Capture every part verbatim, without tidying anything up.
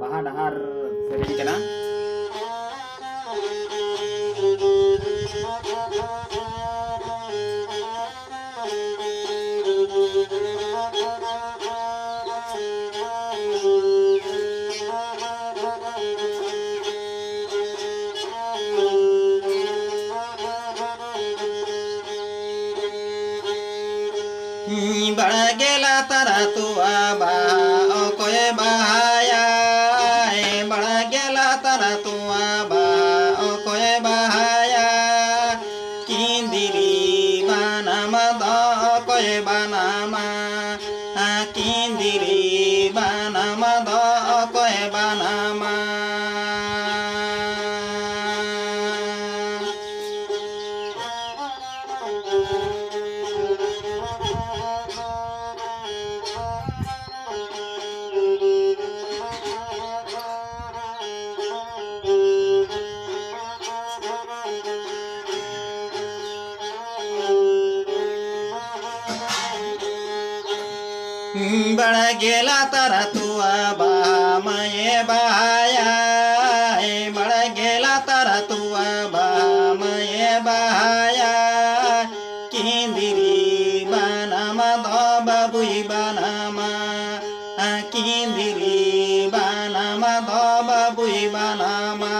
ᱵᱟᱦᱟ ᱰᱟᱦᱟᱨ ᱥᱮᱨᱮᱧ ᱠᱟᱱᱟ᱾ ᱵᱟᱲᱜᱮ ᱞᱟᱛᱟᱨ ᱛᱚᱣᱟ ᱵᱟᱦᱟ ᱚᱠᱚᱭᱮ ᱵᱟᱦᱟᱭᱟᱭ? ᱵᱟᱲᱜᱮ ᱞᱟᱛᱟᱨ ᱛᱚᱣᱟ ᱵᱟᱦᱟ ᱚᱠᱚᱭᱮ ᱵᱟᱦᱟᱭᱟ? ᱠᱤᱸᱫᱤᱨᱤ ᱵᱟᱱᱟᱢ ᱫᱚ ᱚᱠᱚᱭᱮ ᱵᱟᱱᱟᱢᱟ? ᱠᱤᱸᱫᱤᱨᱤ ᱵᱟᱱᱟᱢ ᱫᱚ ᱚᱠᱚᱭᱮ ᱵᱟᱱᱟᱢᱟ? ᱵᱟᱲᱜᱮ ᱞᱟᱛᱟᱨ ᱛᱚᱣᱟ ᱵᱟᱦᱟ ᱢᱟᱭᱮ ᱵᱟᱦᱟᱭᱟᱭ, ᱵᱟᱲᱜᱮ ᱞᱟᱛᱟᱨ ᱛᱚᱣᱟ ᱵᱟᱦᱟ ᱢᱟᱭᱮ ᱵᱟᱦᱟᱭᱟᱭ᱾ ᱠᱤᱸᱫᱤᱨᱤ ᱵᱟᱱᱟᱢ ᱫᱚ ᱵᱟᱹᱵᱩᱭ ᱵᱟᱱᱟᱢᱟ, ᱠᱤᱸᱫᱤᱨᱤ ᱵᱟᱱᱟᱢ ᱫᱚ ᱵᱟᱹᱵᱩᱭ ᱵᱟᱱᱟᱢᱟ᱾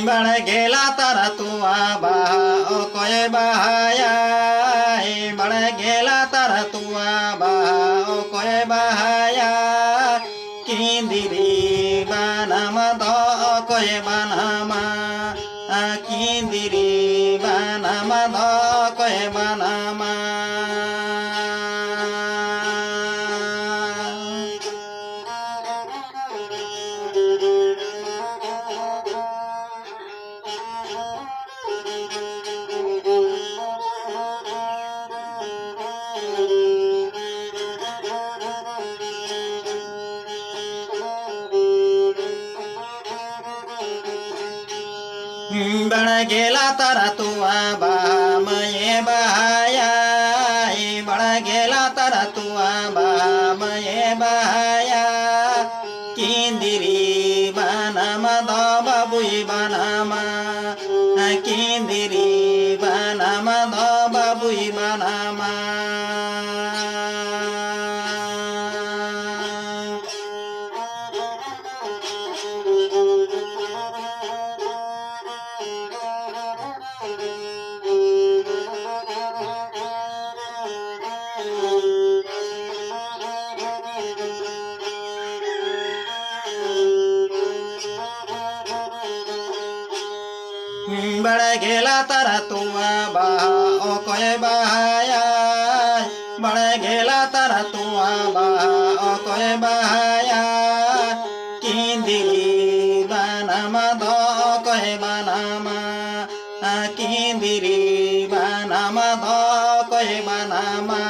ᱵᱟᱲᱜᱮ ᱞᱟᱛᱟᱨ ᱛᱚᱣᱟ ᱵᱟᱦᱟ ᱚᱠᱚᱭᱮ ᱵᱟᱦᱟᱭᱟᱭ? ᱵᱟᱲᱜᱮ ᱞᱟᱛᱟᱨ ᱛᱚᱣᱟ ᱵᱟᱦᱟ ᱚᱠᱚᱭᱮ ᱵᱟᱦᱟᱭᱟ? ᱠᱤᱸᱫᱤᱨᱤ ᱵᱟᱱᱟᱢ ᱫᱚ ᱚᱠᱚᱭᱮ ᱵᱟᱱᱟᱢᱟ? ᱠᱤᱸᱫᱤᱨᱤ ᱵᱟᱱᱟᱢ ᱫᱚ ᱚᱠᱚᱭᱮ ᱵᱟᱱᱟᱢᱟ? ᱞᱟᱛᱟᱨ ᱛᱚᱣᱟ ᱵᱟᱦᱟ ᱢᱟᱹᱭᱮ ᱵᱟᱦᱟᱭᱟ, ᱵᱟᱲᱜᱮ ᱞᱟᱛᱟᱨ ᱛᱚᱣᱟ ᱵᱟᱦᱟ ᱢᱟᱹᱭᱮ ᱵᱟᱦᱟᱭᱟ᱾ ᱠᱤᱸᱫᱤᱨᱤ ᱵᱟᱱᱟᱢ ᱫᱚ ᱵᱟᱹᱵᱩᱭ ᱵᱟᱱᱟᱢᱟ, ᱠᱤᱸᱫᱤᱨᱤ ᱵᱟᱱᱟᱢ ᱫᱚ ᱵᱟᱹᱵᱩᱭ ᱵᱟᱱᱟᱢᱟ᱾ ᱵᱟᱲᱜᱮ ᱞᱟᱛᱟᱨ ᱛᱚᱣᱟ ᱵᱟᱦᱟ ᱚᱠᱚᱭ ᱵᱟᱦᱟᱭᱟᱭ? ᱵᱟᱲᱜᱮ ᱞᱟᱛᱟᱨ ᱛᱚᱣᱟ ᱵᱟᱦᱟ ᱚᱠᱚᱭ ᱵᱟᱦᱟᱭᱟ? ᱠᱤᱸᱫᱤᱨᱤ ᱵᱟᱱᱟᱢ ᱫᱚ ᱚᱠᱚᱭ ᱵᱟᱱᱟᱢᱟ? ᱠᱤᱸᱫᱤᱨᱤ ᱵᱟᱱᱟᱢ ᱫᱚ ᱚᱠᱚᱭ ᱵᱟᱱᱟᱢᱟ?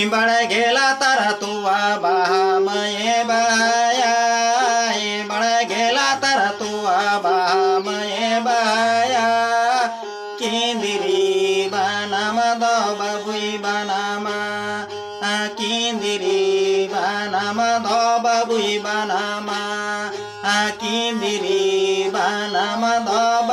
ᱵᱟᱲᱜᱮ ᱞᱟᱛᱟᱨ ᱛᱚᱣᱟ ᱵᱟᱦᱟ ᱢᱟᱹᱭᱮ ᱵᱟᱦᱟᱭᱟ, ᱵᱟᱲᱜᱮ ᱞᱟᱛᱟᱨ ᱛᱚᱣᱟ ᱵᱟᱦᱟ ᱢᱟᱹᱭᱮ ᱵᱟᱦᱟᱭᱟ᱾ ᱠᱤᱸᱫᱤᱨᱤ ᱵᱟᱱᱟᱢ ᱫᱚ ᱵᱟᱹᱵᱩᱭ ᱵᱟᱱᱟᱢᱟ, ᱠᱤᱸᱫᱤᱨᱤ ᱵᱟᱱᱟᱢ ᱫᱚ ᱵᱟᱹᱵᱩᱭ ᱵᱟᱱᱟᱢᱟ, ᱠᱤᱸᱫᱤᱨᱤ ᱵᱟᱱᱟᱢ ᱫᱚ